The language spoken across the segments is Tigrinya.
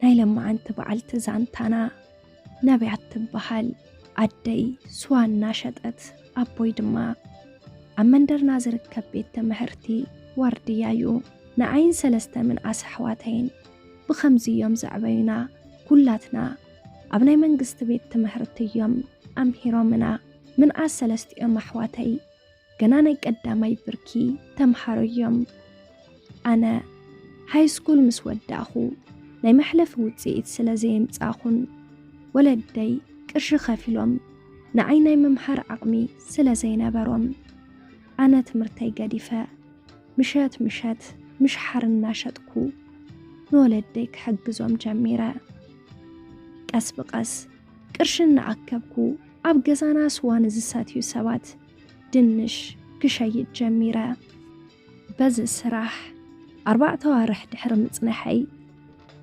ናይ ለማዓንቲ በዓልቲ ዛንታና ነብያት ትበሃል ኣደይ ስዋ እናሸጠት፣ ኣቦይ ድማ ኣብ መንደርና ዝርከብ ቤት ትምህርቲ ዋርድያ እዩ። ንዓይን ሰለስተ ምንኣስ ኣሕዋተይን ብኸምዚ እዮም ዘዕበዩና። ኩላትና ኣብ ናይ መንግስቲ ቤት ትምህርቲ እዮም ኣምሂሮምና። ምንኣስ ሰለስቲኦም ኣሕዋተይ ገና ናይ ቀዳማይ ብርኪ ተምሃሮ እዮም። ኣነ ሃይ ስኩል ምስ ወዳእኹ ናይ መሕለፊ ውፅኢት ስለ ዘየምፃእኹን ወለደይ ቅርሺ ከፊሎም ንዓይ ናይ ምምሃር ዓቕሚ ስለ ዘይነበሮም፣ ኣነ ትምህርተይ ገዲፈ ምሸት ምሸት ምሽሓር እናሸጥኩ ንወለደይ ክሕግዞም ጀሚረ። ቀስ ብቐስ ቅርሺ እናኣከብኩ ኣብ ገዛና ስዋ ንዝሰትዩ ሰባት ድንሽ ክሸይጥ ጀሚረ። በዚ ስራሕ ኣርባዕተ ኣዋርሕ ድሕሪ ምጽንሐይ፣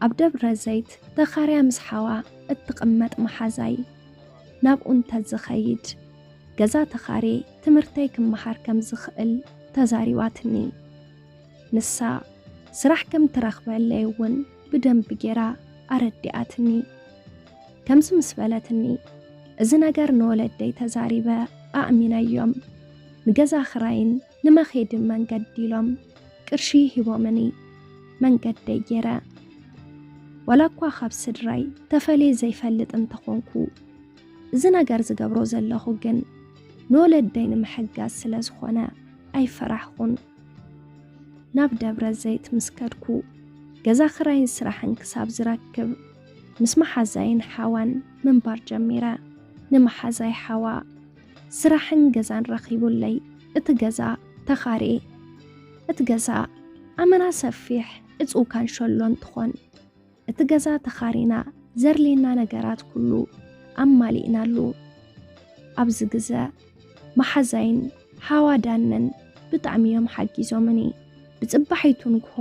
ኣብ ደብረ ዘይት ተኻርያ ምስ ሓዋ እትቕመጥ መሓዛይ ናብኡ እንተዝኸይድ፣ ገዛ ተኻርየ ትምህርተይ ክመሃር ከም ዝኽእል ተዛሪባትኒ። ንሳ ስራሕ ከም ትረኽበለይ እውን ብደንቢ ጌራ ኣረዲኣትኒ። ከምዚ ምስ በለትኒ፣ እዚ ነገር ንወለደይ ተዛሪበ ኣእሚነዮም። ንገዛ ክራይን ንመኼድን መንገዲ ኢሎም ቅርሺ ሂቦምኒ መንገደይ ጌረ። ዋላ እኳ ካብ ስድራይ ተፈልየ ዘይፈልጥ እንተኾንኩ፣ እዚ ነገር ዝገብሮ ዘለኹ ግን ንወለደይ ንምሕጋዝ ስለ ዝኾነ ኣይፈራሕኹን። ናብ ደብረ ዘይት ምስ ከድኩ፣ ገዛ ክራይን ስራሕን ክሳብ ዝረክብ፣ ምስ መሓዛይን ሓዋን ምንባር ጀሚረ። ንመሓዛይ ሓዋ ስራሕን ገዛን ረኺቡለይ፣ እቲ ገዛ ተኻርየ። እቲ ገዛ ኣመና ሰፊሕ፣ እጹው ካንሸሎ እንትኾን፣ እቲ ገዛ ተኻሪና ዘርሌና ነገራት ኩሉ ኣማሊእናሉ። ኣብዚ ግዘ መሓዛይን ሓዋ ዳነን ብጣዕሚ እዮም ሓጊዞምኒ። ብጽባሒቱ ንግሆ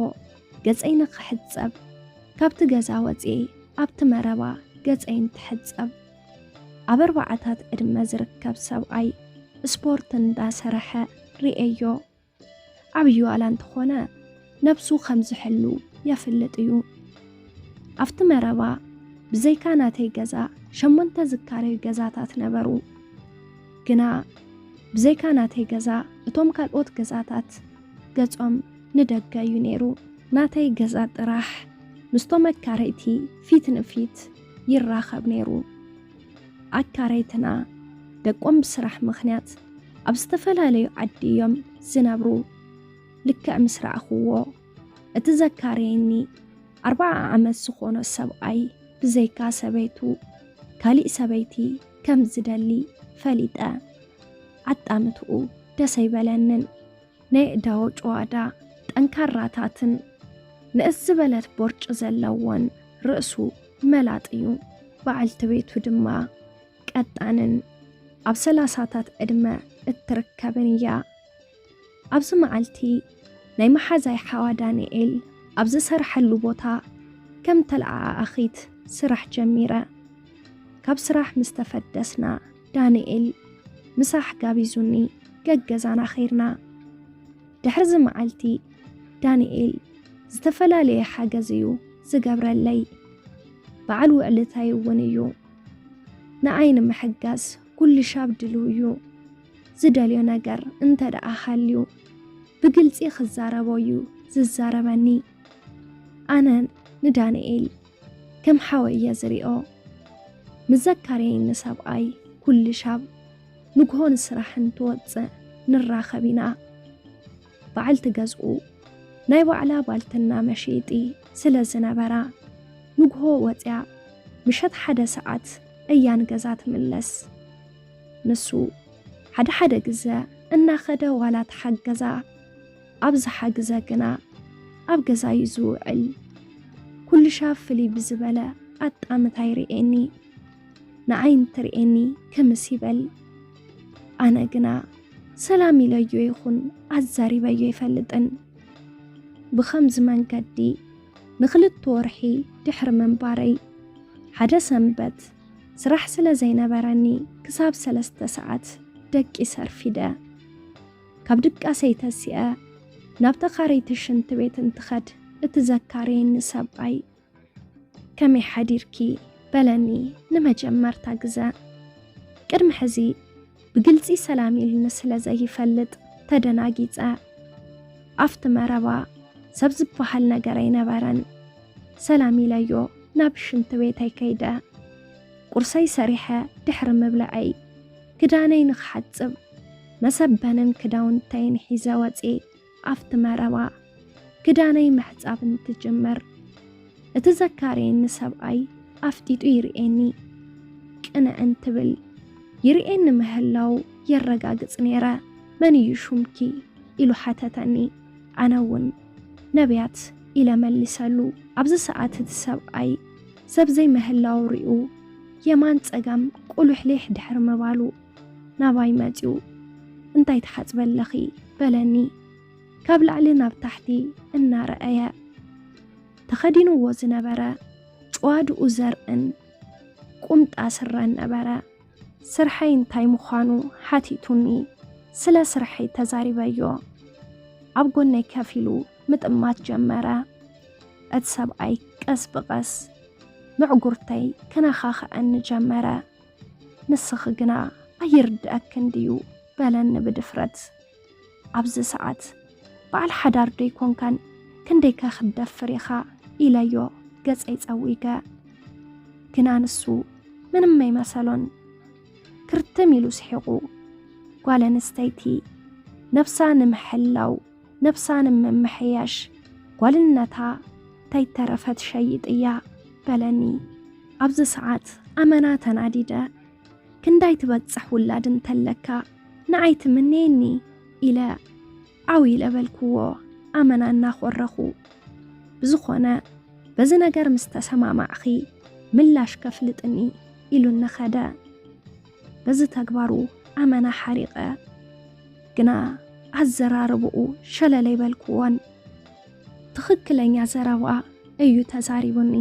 ገጸይ ንኽሕጸብ ካብቲ ገዛ ወጽኤ ኣብቲ መረባ ገጸይ እንትሕጸብ፣ ኣብ ኣርባዓታት ዕድመ ዝርከብ ሰብኣይ ስፖርት እንዳሰርሐ ርእየዮ። ዓብዪ ዋላ እንተኾነ ነብሱ ከም ዝሕሉ የፍልጥ እዩ። ኣብቲ መረባ ብዘይካ ናተይ ገዛ ሸሞንተ ዝካረዩ ገዛታት ነበሩ። ግና ብዘይካ ናተይ ገዛ እቶም ካልኦት ገዛታት ገጾም ንደገ እዩ ነይሩ። ናተይ ገዛ ጥራሕ ምስቶም ኣካረይቲ ፊት ንፊት ይራኸብ ነይሩ። ኣካረይትና ደቆም ብስራሕ ምኽንያት ኣብ ዝተፈላለዩ ዓዲ እዮም ዝነብሩ። ልክዕ ምስ ረኣኽዎ፣ እቲ ዘካረየኒ ኣርብዓ ዓመት ዝኾኖ ሰብኣይ ብዘይካ ሰበይቱ ካሊእ ሰበይቲ ከም ዝደሊ ፈሊጠ። ኣጣምትኡ ደስ ኣይበለንን። ናይ ኣእዳዎ ጭዋዳ ጠንካራታትን ንእስ ዝበለት ቦርጭ ዘለዎን ርእሱ መላጥ እዩ። በዓልቲ ቤቱ ድማ ቀጣንን ኣብ ሰላሳታት ዕድመ እትርከብን እያ። ኣብዚ መዓልቲ ናይ መሓዛይ ሓዋ ዳንኤል ኣብ ዝሰርሐሉ ቦታ ከም ተለዓዓኺት ስራሕ ጀሚረ። ካብ ስራሕ ምስ ተፈደስና ዳንኤል ምሳሕ ጋቢዙኒ ገገዛና ኸይርና። ድሕርዚ መዓልቲ ዳንኤል ዝተፈላለየ ሓገዝ እዩ ዝገብረለይ። በዓል ውዕልታይ እውን እዩ። ንዓይ ንምሕጋዝ ኩሉ ሻብ ድልው እዩ። ዝደልዮ ነገር እንተ ደኣ ሃልዩ ብግልጺ ክዛረቦ እዩ ዝዛረበኒ። ኣነ ንዳንኤል ከም ሓወይ እየ ዝሪኦ። ምስ ዘካረየኒ ሰብኣይ ኩሉ ሻብ ንግሆ ንስራሕ እንትወጽእ ንራኸብ ኢና። በዓልቲ ገዝኡ ናይ ባዕላ ባልትና መሸጢ ስለ ዝነበራ፣ ንግሆ ወጽያ ምሸት ሓደ ሰዓት እያ ንገዛ ትምለስ። ንሱ ሓደ ሓደ ግዘ እናኸደ ዋላ ተሓገዛ ኣብዝሓ ግዘ ግና ኣብ ገዛ እዩ ዝውዕል። ኩሉ ሻብ ፍልይ ብዝበለ ኣጣምታ ይርእየኒ። ንዓይ እንትርእየኒ ክምስ ይበል። ኣነ ግና ሰላም ኢለዮ ይኹን ኣዛሪበዮ ኣይፈልጥን። ብኸምዚ መንገዲ ንኽልተ ወርሒ ድሕሪ ምንባረይ፣ ሓደ ሰንበት ስራሕ ስለ ዘይነበረኒ ክሳብ ሰለስተ ሰዓት ደቂሰ ኣርፊደ። ካብ ድቃሰይ ተሲኣ ናብ ተኻረይቲ ሽንቲ ቤት እንትኸድ፣ እቲ ዘካረየኒ ሰብኣይ ከመይ ሓዲርኪ? በለኒ ንመጀመርታ ግዘ። ቅድሚ ሕዚ ብግልጺ ሰላም ኢሉኒ ስለ ዘይፈልጥ ተደናጊጸ። ኣብቲ መረባ ሰብ ዝበሃል ነገር ኣይነበረን። ሰላም ኢለዮ ናብ ሽንቲ ቤተይ ከይደ። ቁርሰይ ሰሪሐ ድሕሪ ምብላዐይ ክዳነይ ንኽሓጽብ መሰበንን ክዳውንተይን ሒዘ ወጽየ። ኣብቲ መረባ ክዳነይ ምሕጻብ እንትጅምር፣ እቲ ዘካርየኒ ሰብኣይ ኣፍጢጡ ይርእየኒ። ቅንዕ እንትብል ይርእየኒ ምህላው የረጋግጽ ነይረ። "መን እዩ ሹምኪ?" ኢሉ ሓተተኒ። ኣነ እውን "ነብያት" ኢለ መሊሰሉ። ኣብዚ ሰዓት እቲ ሰብኣይ ሰብ ዘይምህላው ሪኡ የማን ጸጋም ቁሉሕሊሕ ድሕሪ ምባሉ ናባይ መጺኡ "እንታይ ትሓጽበ ኣለኺ?" በለኒ። ካብ ላዕሊ ናብ ታሕቲ እናረኣየ። ተኸዲንዎ ዝነበረ ጭዋድኡ ዘርእን ቁምጣ ስረን ነበረ። ስርሐይ እንታይ ምዃኑ ሓቲቱኒ። ስለ ስርሐይ ተዛሪበዮ። ኣብ ጎነይ ከፍ ኢሉ ምጥማት ጀመረ። እቲ ሰብኣይ ቀስ ብቐስ ምዕጉርተይ ከነኻኽዐኒ ጀመረ። "ንስኺ ግና ኣይርድኣክን ድዩ?" በለኒ ብድፍረት። ኣብዚ ሰዓት "በዓል ሓዳር ዶ ኣይኮንካን? ክንደይከ ክትደፍር ኢኻ?" ኢለዮ ገጸይ ጸዊገ። ግና ንሱ ምንም ኣይመሰሎን። ክርትም ኢሉ ስሒቑ። ጓል ኣንስተይቲ ነብሳ ንምሕላው፣ ነብሳ ንምምሕያሽ ጓልነታ ተይተረፈ ትሸይጥ እያ በለኒ። ኣብዚ ሰዓት ኣመና ተናዲደ። "ክንዳይ ትበጽሕ ውላድ እንተለካ ንዓይ ትምነየኒ?" ኢለ ዓው ኢለ በልክዎ ኣመና እናኾረኹ። ብዝኾነ በዚ ነገር ምስ ተሰማማዕኺ ምላሽ ከፍልጥኒ ኢሉኒ ኸደ። በዚ ተግባሩ ኣመና ሓሪቐ። ግና ኣዘራርብኡ ሸለል ኣይበልክዎን። ትኽክለኛ ዘረባ እዩ ተዛሪቡኒ።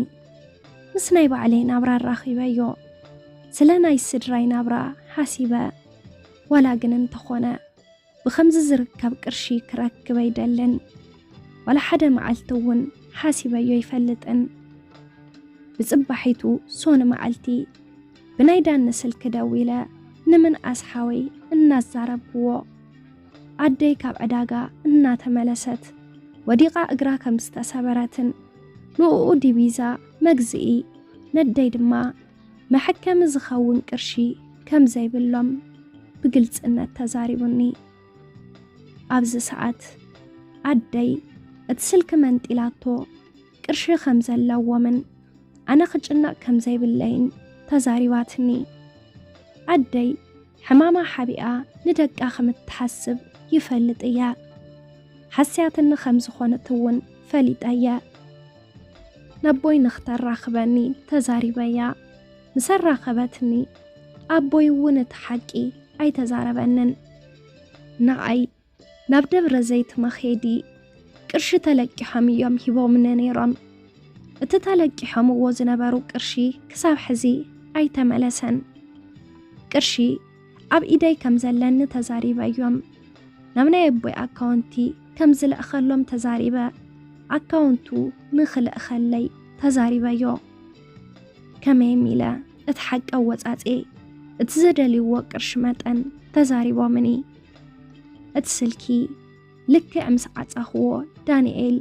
ምስ ናይ ባዕለይ ናብራ ኣራኺበዮ። ስለ ናይ ስድራይ ናብራ ሓሲበ። ዋላ ግን እንተኾነ ብኸምዚ ዝርከብ ቅርሺ ክረክብ ኣይደልን። ዋላ ሓደ መዓልቲ እውን ሓሲበዮ ኣይፈልጥን። ብጽባሒቱ ሶኒ መዓልቲ ብናይ ዳኒ ስልኪ ደዊለ ንምንኣስ ሓወይ እናዛረብክዎ፣ ኣደይ ካብ ዕዳጋ እናተመለሰት ወዲቓ እግራ ከም ዝተሰበረትን ንእኡ ዲቪዛ፣ መግዝኢ፣ ነደይ ድማ መሐከሚ ዝኸውን ቅርሺ ከም ዘይብሎም ብግልጽነት ተዛሪቡኒ። ኣብዚ ሰዓት ኣደይ እቲ ስልኪ መንጢላቶ ቅርሺ ከም ዘለዎምን ኣነ ክጭነቕ ከም ዘይብለይን ተዛሪባትኒ። ኣደይ ሕማማ ሓቢኣ ንደቃ ከም እትሓስብ ይፈልጥ እየ። ሓስያትኒ ከም ዝኾነት እውን ፈሊጠ እየ። ነቦይ ንኽተራኽበኒ ተዛሪበያ። ምስ ኣራኸበትኒ ኣቦይ እውን እቲ ሓቂ ኣይተዛረበንን። ንዓይ ናብ ደብረ ዘይት መኼዲ ቅርሺ ተለቂሖም እዮም ሂቦምኒ ነይሮም። እቲ ተለቂሖምዎ ዝነበሩ ቅርሺ ክሳብ ሕዚ ኣይተመለሰን። ቅርሺ ኣብ ኢደይ ከም ዘለኒ ተዛሪበዮም። ናብ ናይ ኣቦይ ኣካውንቲ ከም ዝልእኸሎም ተዛሪበ። ኣካውንቱ ንኽልእኸለይ ተዛሪበዮ። ከመይም ኢለ እቲ ሓቂ ኣወጻጽኤ እቲ ዘደልይዎ ቅርሺ መጠን ተዛሪቦምኒ። እቲ ስልኪ ልክዕ ምስ ዓጻኽዎ ዳንኤል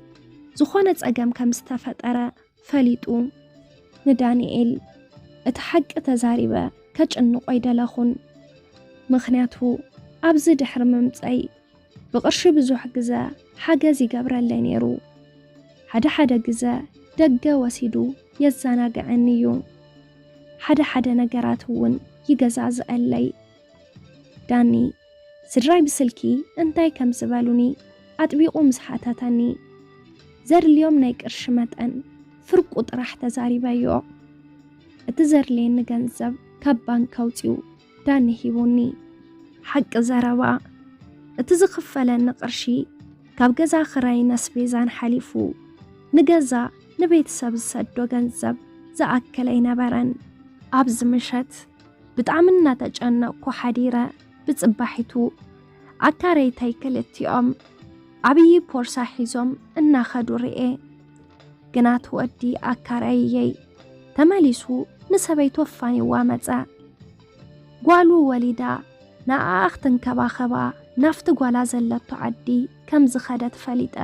ዝኾነ ጸገም ከም ዝተፈጠረ ፈሊጡ ንዳንኤል እቲ ሓቂ ተዛሪበ ከጭንቆ ኣይደለኹን። ምኽንያቱ ኣብዚ ድሕሪ ምምጸይ ብቕርሺ ብዙሕ ግዘ ሓገዝ ይገብረለይ ነይሩ። ሓደ ሓደ ግዘ ደገ ወሲዱ የዘናግዐኒ እዩ። ሓደ ሓደ ነገራት እውን ይገዛዝአለይ። ዳኒ፣ ስድራይ ብስልኪ እንታይ ከም ዝበሉኒ ኣጥቢቑ ምስ ሓተተኒ፣ ዘድልዮም ናይ ቅርሺ መጠን ፍርቁ ጥራሕ ተዛሪበዮ። እቲ ዘድልየኒ ገንዘብ ካብ ባንክ ኣውጺኡ ዳኒ ሂቡኒ። ሓቂ ዘረባ፣ እቲ ዝኽፈለኒ ቅርሺ ካብ ገዛ ክራይን ኣስቤዛን ሓሊፉ፣ ንገዛ ንቤተሰብ ዝሰዶ ገንዘብ ዝኣክል ኣይነበረን። ኣብዚ ምሸት ብጣዕሚ እናተጨነቕኩ ሓዲረ። ብጽባሒቱ ኣካረይተይ ክልቲኦም ዓብዪ ፖርሳ ሒዞም እናኸዱ ርኤ። ግና እቲ ወዲ ኣካራይየይ ተመሊሱ ንሰበይቱ ኣፋንይዋ መጸ። ጓሉ ወሊዳ ንኣኣ ክትንከባኸባ ናብቲ ጓላ ዘለቶ ዓዲ ከም ዝኸደት ፈሊጠ።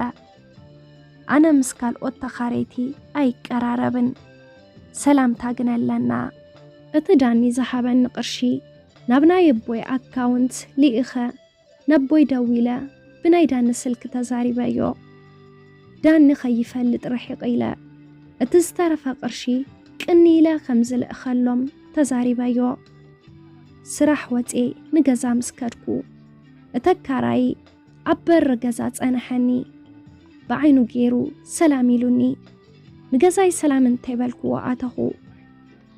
ኣነ ምስ ካልኦት ተኻረይቲ ኣይቀራረብን፣ ሰላምታ ግን ኣለና። እቲ ዳኒ ዝሃበኒ ቅርሺ ናብ ናይ ኣቦይ ኣካውንት ልኢኸ ነቦይ ደዊለ ብናይ ዳኒ ስልኪ ተዛሪበዮ። ዳኒ ከይፈልጥ ርሒቕ ኢለ እቲ ዝተረፈ ቅርሺ ቅኒ ኢለ ከም ዝልእኸሎም ተዛሪበዮ። ስራሕ ወፅየ ንገዛ ምስ ከድኩ፣ እቲ ኣካራይ ኣብ በሪ ገዛ ጸንሐኒ። ብዓይኑ ገይሩ ሰላም ኢሉኒ። ንገዛይ ሰላም እንተይበልክዎ ኣተኹ።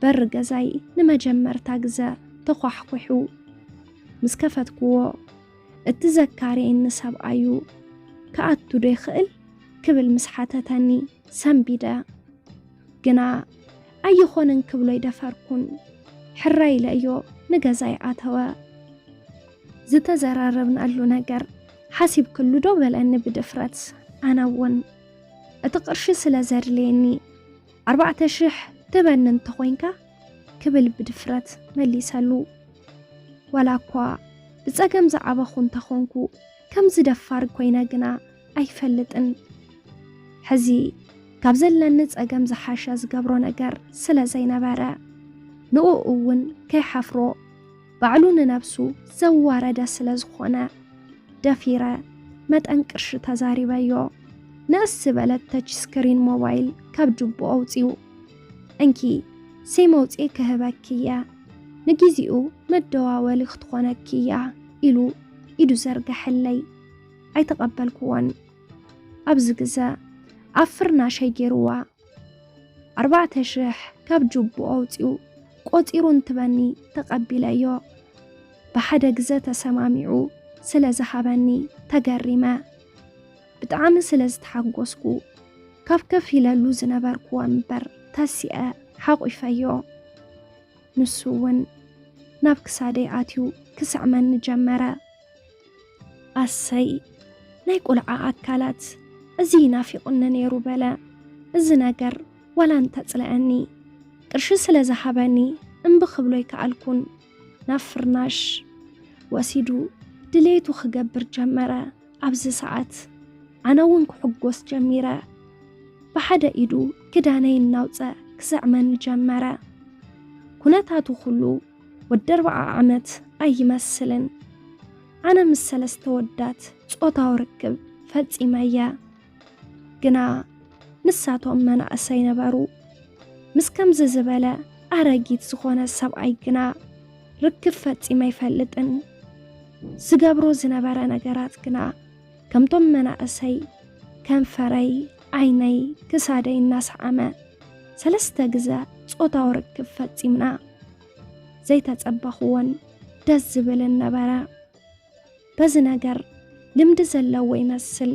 በሪ ገዛይ ንመጀመርታ ግዘ ተኳሕኩሑ። ምስ ከፈትክዎ፣ እቲ ዘካርየኒ ሰብኣዩ ክኣቱ ዶ ይኽእል ክብል ምስ ሓተተኒ ሰንቢደ። ግና ኣይኾንን ክብሎ ኣይደፈርኩን። ሕራይ ኢለዮ ንገዛይ ኣተወ። ዝተዘራረብናሉ ነገር ሓሲብክሉ ዶ በለኒ ብድፍረት። ኣነ እውን እቲ ቅርሺ ስለ ዘድልየኒ ኣርባዕተ ሽሕ ትበኒ እንተኾይንካ ክብል ብድፍረት መሊሰሉ። ዋላ እኳ ብጸገም ዝዓበኹ እንተኾንኩ ከምዚ ደፋር ኮይነ ግና ኣይፈልጥን። ሕዚ ካብ ዘለኒ ጸገም ዝሓሸ ዝገብሮ ነገር ስለ ዘይነበረ፣ ንኡ እውን ከይሓፍሮ ባዕሉ ንነብሱ ዘዋረደ ስለ ዝኾነ፣ ደፊረ መጠን ቅርሺ ተዛሪበዮ። ንእስ ዝበለት ተች ስክሪን ሞባይል ካብ ጅቡ ኣውጺኡ፣ "እንኪ፣ ሴም ኣውጺኤ ክህበኪ እየ፣ ንጊዜኡ መደዋወሊ ክትኾነኪ እያ" ኢሉ ኢዱ ዘርገሐለይ። ኣይተቐበልክዎን። ኣብዚ ግዘ ኣብ ፍርናሸይ ገይርዋ። ኣርባዕተ ሽሕ ካብ ጅቡ ኣውጺኡ ቆጺሩ እንትበኒ ተቐቢለዮ። ብሓደ ግዘ ተሰማሚዑ ስለ ዝሃበኒ ተገሪመ። ብጣዕሚ ስለ ዝተሓጎስኩ፣ ካብ ከፊለሉ ዝነበርኩ ወንበር ተሲአ ሓቑፈዮ። ንሱ እውን ናብ ክሳደይ ኣትዩ ክስዕመኒ ጀመረ። ኣሰይ፣ ናይ ቁልዓ ኣካላት፣ እዚ ናፊቑኒ ነይሩ በለ። እዚ ነገር ዋላ እንተጽለኣኒ፣ ቅርሺ ስለ ዝሃበኒ እምቢ ክብሎ ኣይከኣልኩን። ናብ ፍርናሽ ወሲዱ ድሌቱ ክገብር ጀመረ። ኣብዚ ሰዓት ኣነ እውን ክሕጎስ ጀሚረ። ብሓደ ኢዱ ክዳነይ እናውፀ ክስዕመኒ ጀመረ። ኩነታቱ ኩሉ ወዲ ኣርብዓ ዓመት ኣይመስልን። ኣነ ምስ ሰለስተ ወዳት ጾታዊ ርክብ ፈጺመ እየ። ግና ንሳቶም መናእሰይ ነበሩ። ምስ ከምዚ ዝበለ ኣረጊት ዝኾነ ሰብኣይ ግና ርክብ ፈጺመ ኣይፈልጥን። ዝገብሮ ዝነበረ ነገራት ግና ከምቶም መናእሰይ ከንፈረይ፣ ዓይነይ፣ ክሳደይ እናሰዓመ ሰለስተ ግዘ ጾታዊ ርክብ ፈጺምና። ዘይተጸበኽዎን ደስ ዝብልን ነበረ። በዚ ነገር ልምዲ ዘለዎ ይመስል።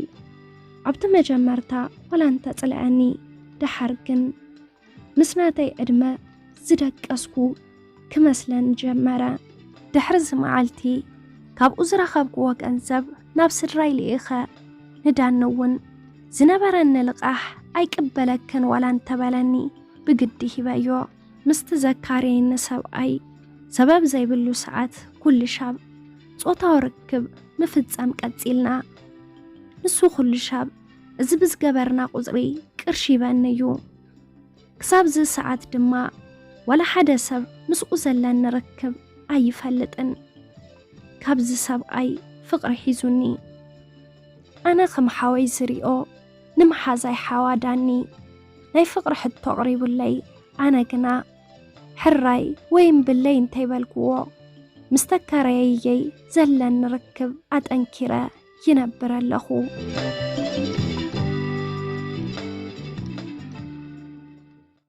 ኣብቲ መጀመርታ ዋላ እንተጽልኣኒ፣ ደሓር ግን ምስ ናተይ ዕድመ ዝደቀስኩ ክመስለኒ ጀመረ። ድሕሪ እዚ መዓልቲ ካብኡ ዝረኸብክዎ ገንዘብ ናብ ስድራይ ልኢኸ፣ ንዳኒ እውን ዝነበረኒ ልቓሕ ኣይቅበለክን ዋላ እንተበለኒ ብግዲ ሂበዮ። ምስቲ ዘካርየኒ ሰብኣይ ሰበብ ዘይብሉ ሰዓት ኩልሻብ ጾታዊ ርክብ ምፍጻም ቀጺልና። ንሱ ኩልሻብ እዚ ብዝገበርና ቁጽሪ ቅርሺ ይበኒ እዩ። ክሳብ እዚ ሰዓት ድማ ዋላ ሓደ ሰብ ምስኡ ዘለኒ ርክብ ኣይፈልጥን። ካብዚ ሰብኣይ ፍቕሪ ሒዙኒ። ኣነ ከም ሓወይ ዝሪኦ ንምሓዛይ ሓዋ ዳኒ ናይ ፍቕሪ ሕቶ ኣቕሪቡለይ። ኣነ ግና ሕራይ ወይ እምብለይ እንተይበልክዎ፣ ምስ ተካረየየይ ዘለኒ ርክብ ኣጠንኪረ ይነብር ኣለኹ።